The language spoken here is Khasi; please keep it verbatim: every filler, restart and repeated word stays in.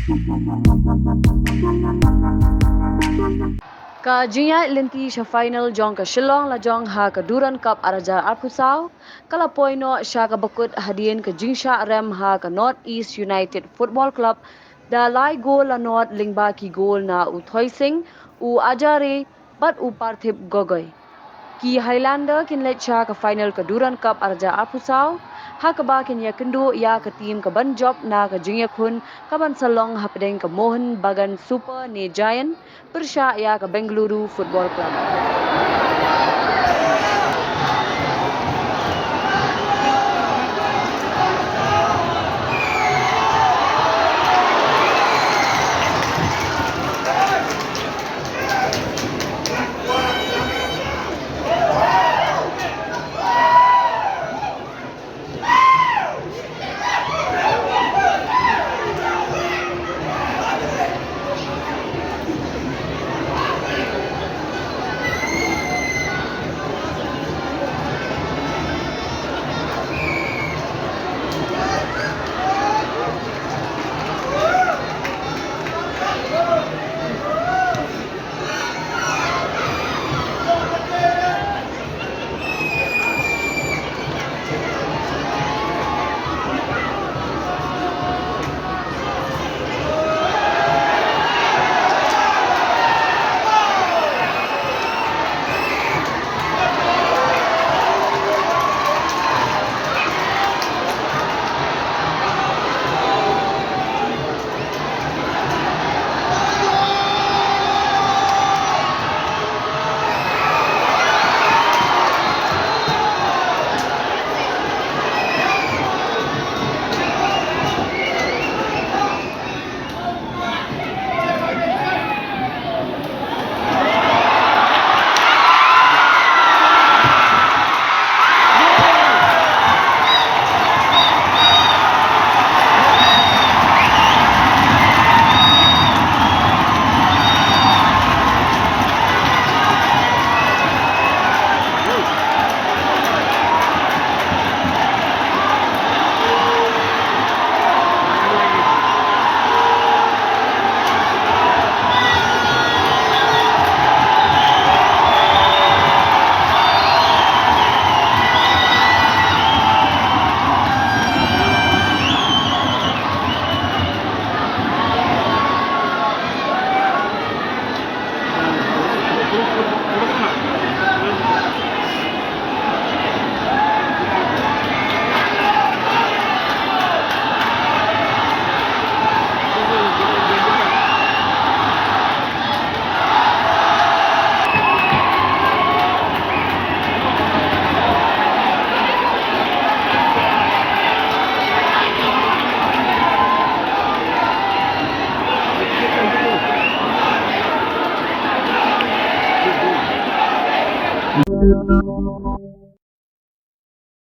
Ka jingïaid lynti sha final jong ka Shillong Lajong ha ka Durand Cup ar hajar arphew saw ka la poi noh sha kaba kut hadien ka jingshah rem ha ka North East United Football Club da lai gol la nod lyngba ki gol na u Thoi Sing, u Ajare bad u Parthip Gogoi. Ki Highlander kin leit sha ka final ka Durand Cup ar hajar arphew saw ha kaba kin ïakynduh ïa ka team ka ban jop na ka jingïakhun ka ban sa long hapdeng ka Mohun Bagan Super ne Giant pyrshah ïa ka Bengaluru Football Club.